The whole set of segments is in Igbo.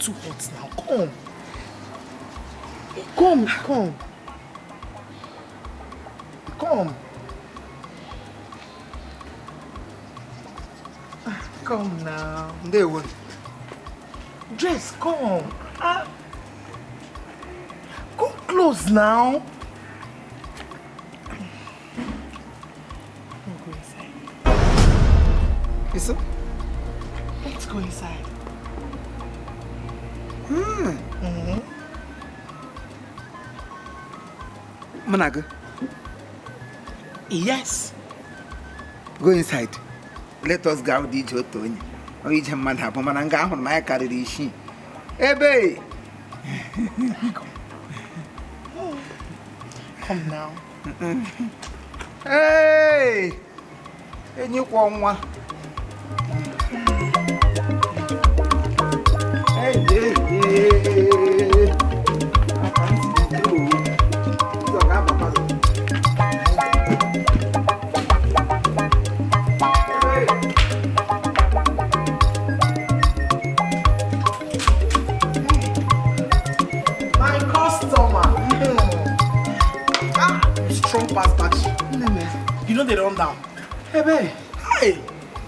You're too hot now. Come. Come, come. Come. Come now. Ndewo. Dress, come. Ah. Come close now. Go inside. Iso? Let's go inside. Mụ na gị? Yes. Go inside. Let us go dị ije otu onye. Ọ ije mmadụ abụọ, mana nga ahụrụ m anyị karịrị isii. Ebe! Come now. Hey! Enyi kwọ nwa. Hey, hey, hey. Akwa ntị dị o. Ndị ọ ga-abakwa gị. Hey! My customer. Ah, you strong pass batch. Nne m. You know they run down. Ebe! Hey!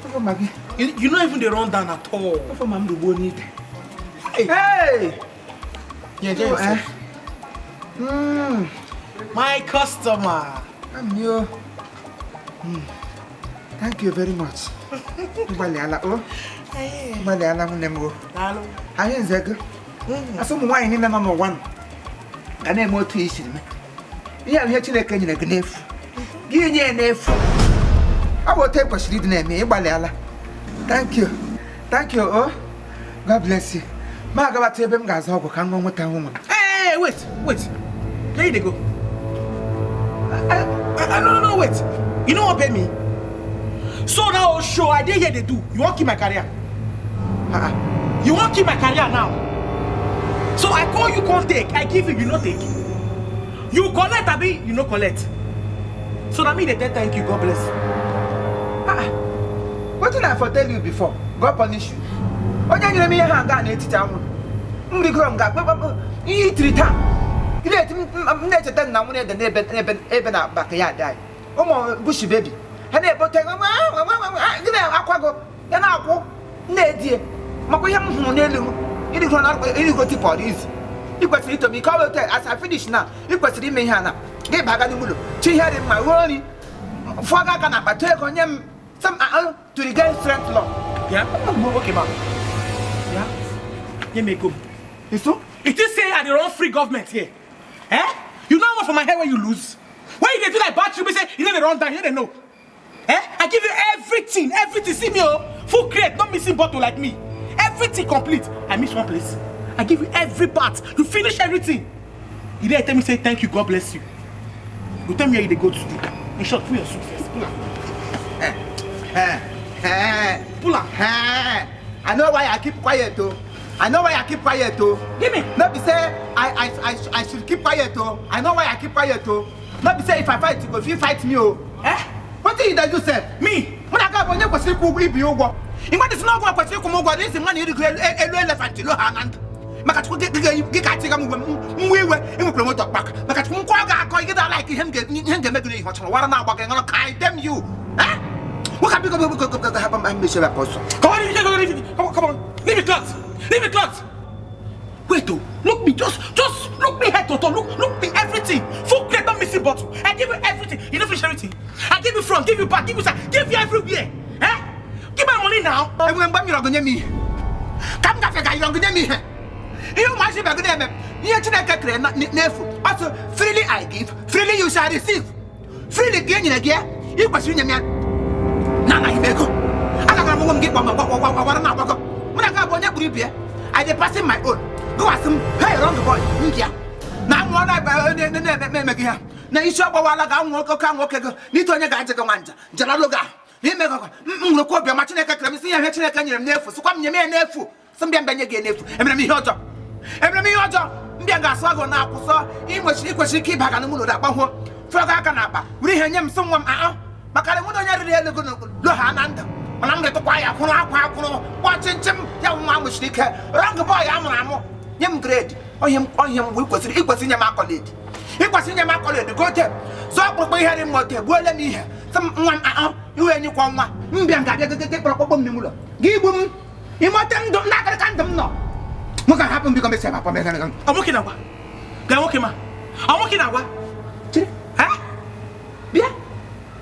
Afọ ma gị. You not even they run down at all. Afọ ma m rugbuo n'ite. Hey! Hey! You enjoy Oh, yourself. eh. My customer. I'm new. Thank you very much. Mgbalịala o. Mgbalịala nwunye m o. Daalụ. Anyị nze gị. Asị ụmụ nwaanyị niile nọ n'ụwa nọ ga na-eme otu i siri mee. Ihe a bụ ihe Chineke nyere gị n'efu. Gị nye ya n'efu. Ọ bụ otu e kwesịrị ịdị na-eme, ịgbalịala. Thank you. Thank you, oh. God bless you. Ma agabata ebe m ga-azụ ọgwụ ka m ṅụọ nweta onwe m. Hey, wait, wait. Where you dey go? No, no, no, wait. You no wan pay me? So now, show I dey here dey do. You wan kill my career? Ah, ah. You wan kill my career now? So I call you, come take. I give you, you no take. You collect, abi? You no collect. So na me dey tell thank you, God bless you. Ah, wetin I for tell you before? God punish you. Onye nyere m ihe ha nga n'etiti anwụrụ. M rigoro m ga kpekpe ihe itiri taa. Ị na-eti m na-echeta nna nwunye ede n'ebe n'ebe ebe na backyard anyị. Ụmụ bush baby. Ha na-ebote gị na-akwago ya na-akwụ na-edie makwa ihe m hụrụ n'elu m irigoro na irigo tipọrọ izu. Ị kwesịrị ito m ike ọ bụ as I finish now, ị kwesịrị ime ihe a na gị baga n'ime ụlọ chi ihe dị mma ruo nri fụọ gị aka na akpa tụọ ego nye m some to regain strength law. Yeah? Okay, ma. Yeah? Give me go. Iso? It is say I dey run free government here. Eh? You know how much for my head when you lose? When you dey do like battery, we say you know they run down, you know they know. Eh? I give you everything, everything. See me, oh, full crate, no missing bottle like me. Everything complete. I miss one place. I give you every part. You finish everything. You didn't tell me say thank you, God bless you. You tell me where you dey go to do. In short, pull your suit first. Pull am. Pull am. I know why I keep quiet oh. I know why I keep quiet oh. Give me. No be say I should keep quiet oh. I know why I keep quiet oh. No be say if I fight you go fit fight me oh. Eh? Wetin you dey do sef? Me? Mụ na gị abụ onye kwesịrị ịkwụ ụgwọ ibi ụgwọ. Ị nwadị sị na ọgwụ kwesịrị ịkwụ m ụgwọ n'isi mma na irigo elu elephant lo ha na ndụ. Maka Chukwu gị ka achịga m uwe m nwa iwe enwekwara moto kpak. Maka Chukwu nkwọ ga-akọ ị gịda like ihe m ga-eme gị n'ihe ọchọrọ wara na-agba gị ṅụrụ ka I damn you. Eh? Nwoke biko biko biko biko hapụ m mechie akpa ọsọ. Come on, leave it, leave it, come on, come on. Leave it cloth. Leave it cloth. Wait, oh, look me, just look me head to toe. Look me everything. Full crate, not missing bottle. I give you everything. You don't finish everything. I give you front, give you back, give you side, give you everywhere. Eh? Give my money now. Enwe mgbe m yọrọ gị nye m ihe. Ka m gafe ka yọrọ gị nye m ihe. Ihe ụmụazị ibe gị na-eme, ihe Chineke kere n'efu. Ọ sị, freely I give, freely you shall receive. Freely ka e nyere gị ya, ị kwesịrị inye m ya. Na anaghị m ego. Agagara m onwe m gị kpọ m gwara na agbakọ. Mụ na gị abụ onye kpuru ibe ya. I dey passing my own. Gụwasị m, hey, wrong boy, m bịa. Na anwụ na-eme gị ha. Na isi ọgbawala ga anwụ oke anwụ oke gị. N'ite onye ga-aje gị nwa nja, njeralụ gị ahụ. N'ime gị m nwere obiọma Chineke kere m sị ihe Chineke nyere m n'efu. Sịkwa m nye m ya n'efu. Sị m bịa mbịa nye gị n'efu. Emere m ihe ọjọọ. Emere m ihe ọjọọ. Mbịa ga-asụ agụ na akwụsọ. Ị kwesịrị ike ịba ga n'ime ụlọ akpahụo. Fụọ gị aka n'akpa. Were ihe nye m sị nwa m ahụ. Maka na nwunye onye riri elu gị lo ha na ndụ. Mana m retụkwa ya kwụrụ akwa akwụrụ kpọ chimchim ya nwa amụchiri ike wrong boy amụrụ amụ nye m grade ọhịa m mgbe ikwesịrị inye m accolade ịkwesịrị inye m accolade gote zọọ ọkpụrụkpụ ihe dị mma ote gbuole m ihe sị m nwa m ahụ iwe enyikwa nwa m bịa nga abịa gị kpọrọ kpọkpọ m n'ime ụlọ gị igbu m ịmata ndụ na-akịrịka ndụ m nọ nwoke hapụ m biko mesịa papa m Ọ nwoke na-agwa bịa nwoke ma ọ nwoke na-agwa chiri bịa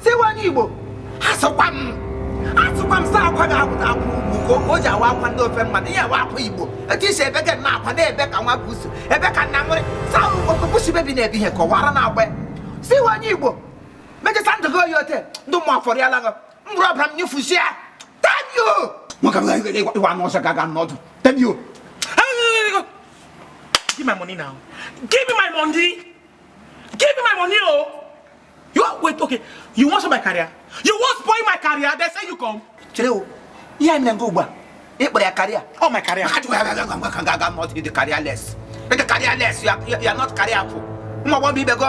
sịwa onye Igbo asụkwa m sa akwa ga-akwụ akwa ugwu ka o ji awa akwa ndị ofe mmadụ ihe awa akwa Igbo etu isi ebe gị na akwa na-ebe ka nwa busu ebe ka nna nwere sa okpukpusi bebi na-ebi ihe kọwara na agba sịwa onye Igbo mejesa ndụ gị oyi ote ndụ mmụọ afọrịala gị mgbụrụ ọbara m nyụfusie tamio nwoke m ịwa anụ ọsọ ga-aga n'ọdụ tamio. Give my money now. Give me my money. Give me my money, oh. You want, wait, okay. You want my career? You want spoil my career? They say you come. Chere, ihe m na-ngo ugbu a. Ị kpọrọ ya career. Oh, my career. Not the careerless. The careerless, you are not careerful. Nwa gbọm ibe go.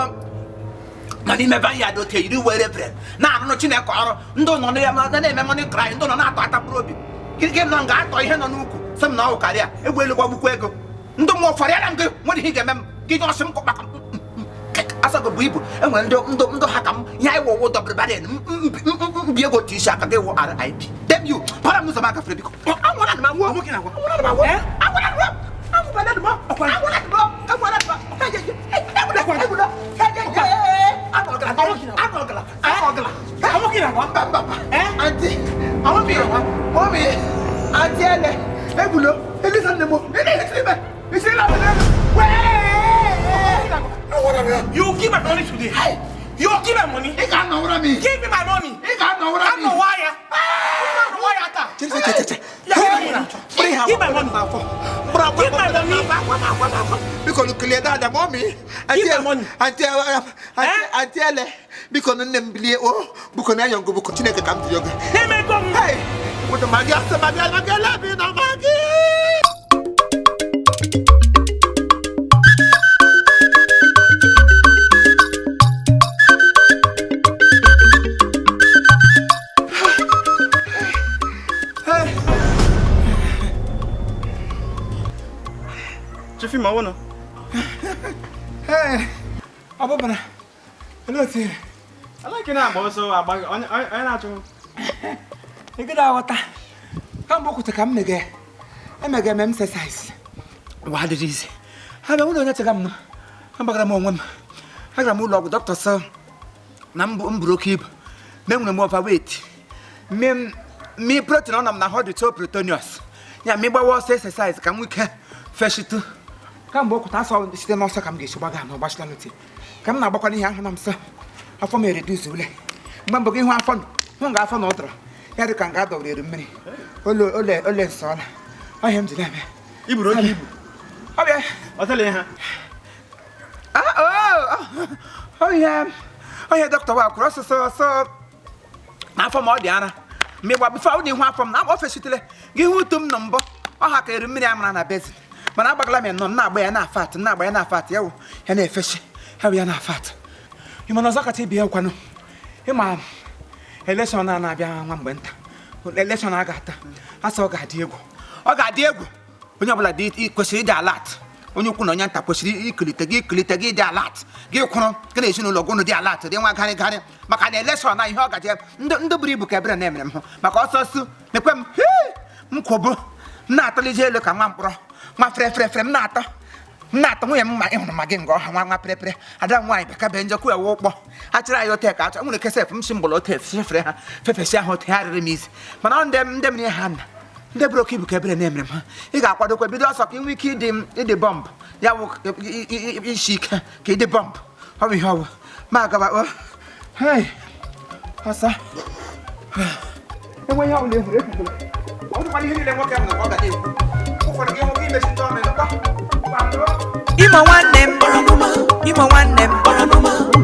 Nọ n'ime vineyard ote yiri uwe reverend. Na-arụrụ Chineke ọrụ. Ndị nọ na-eme money cry, ndị nọ na-atọ atapụrụ obi. Gị nọ nga atọ ihe nọ n'ukwu. Sị m na ọ career. Egwu elu gbagbukwa ego. Ndị mmụọ fọrịara m gị nwere ihe ị ga-eme m gị nye ọsị m maka asago bụ ibu enwere ndị ha ka m ihe anyị wụwụ dọbịrịbarị mbi ego otu isi aka gị wụ RIP dem you para m n'ụzọ m agafere biko anwụra m anwụ anwụra m anwụ anwụra m anwụra m anwụra m anwụra m aunty ele egbulo elisa nne m You give my money today. Hey. You give my money. Give me my money. I'm no wire. Give my money. Give my money. Because you clear that, mommy. Give my money. Auntie Ele. Because no name believe oh. Because na yongo because Chineke come to yoga. Hey. What the magi after magi magi love no magi. Chief Mawono. Hey, Abubana. Hello, sir. I like it now, so I buy on I You get out. Come back to come again. I'm a game exercise. What it is? I don't know to come. I'm back among them. I got more doctor, sir. Number keep. Men more overweight. Me protein on the hot to protonius. Yeah, me by was exercise. Can we fresh it? Kamgbe okwuta asọ site n'ọsọ ka m ga-esi gbaga na ọgbachila n'otu ka m na-agbakwa n'ihe ahụ na m sọ afọ m ereduzi ule mgbe mbụ gị hụ afọ hụ nga afọ na ụdọrọ ya dị ka nga adọwere eru mmiri ole ole nsọla ọhịa m ji na-eme iburu oke ibu ọbịa ọtele ha ọhịa ọhịa dọkịta wa kwuru ọsọsọ ọsọ na afọ m ọ dị ara mgbe ịgba bifo ọ na ihu afọ m na o fechitele gị hụ utu m nọ mbọ ọ ha ka eru mmiri amara na bezin mana agbagala m ya nọ m na-agba ya na-afa atụ na-agba ya na-afa atụ ya wụ ya na-efechi ya wụ ya na-afa atụ ịma na ọzọ kacha ibi ya kwanụ ịma elekshọn a na-abịa nwa mgbe nta elekshọn a ga-ata asọ ọ ga-adị egwu ọ ga-adị egwu onye ọbụla dị kwesịrị ịdị alat onye ukwu na onye nta kwesịrị ikulite gị ikulite gị dị alat gị kwụrụ gị na ezinụlọ gị ụnụ dị alat dị nwa garị garị maka na elekshọn na ihe ọ gaje ndị buru ibu ka ebere na-emere m hụ maka ọsọ su nekwe m m kwụbụ m na-atọlije elu ka nwa mkpọrọ nwa fere fere fere m na-atọ nwunye m ma ịhụrụ ma gị nga ọha nwa nwa pere pere ada m nwaanyị bịa ka bee njọkụ ewe ụkpọ achịrị anyị ote ka achọ nwere kesef m si mgbọrọ ote fefere ha fefesi ahụ ote ha rịrị m isi mana ọ ndị m ha nna ndị bụrụ oke ibu ka ebere na-emere m ha ị ga-akwadokwa bido ọsọ ka ị nwee ike ịdị bọmbụ ya bụ isi ike ka ịdị bọmbụ ọ bụ ihe ọ bụ ma agaba o hei ọsọ enwe ihe ọ bụla ehuru ekwukwere ọ dịkwana ihe niile nwoke m na ọ ga na-ekwu ụfọdụ gị hụ gị imechi ndị ọnụ ịnụkwa Imo nwanne m, Imo nwanne m,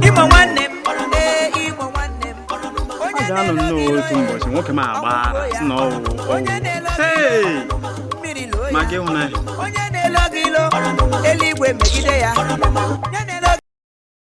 Imo nwanne m, ee Imo nwanne m. Ọ ga-anọ nnọọ otu ụbọchị nwoke m agba sị na ọwụ ọwụ Mmiri loo ya. maka ịhụnanya Onye na-elo gị ilo, eluigwe megide ya. Onye na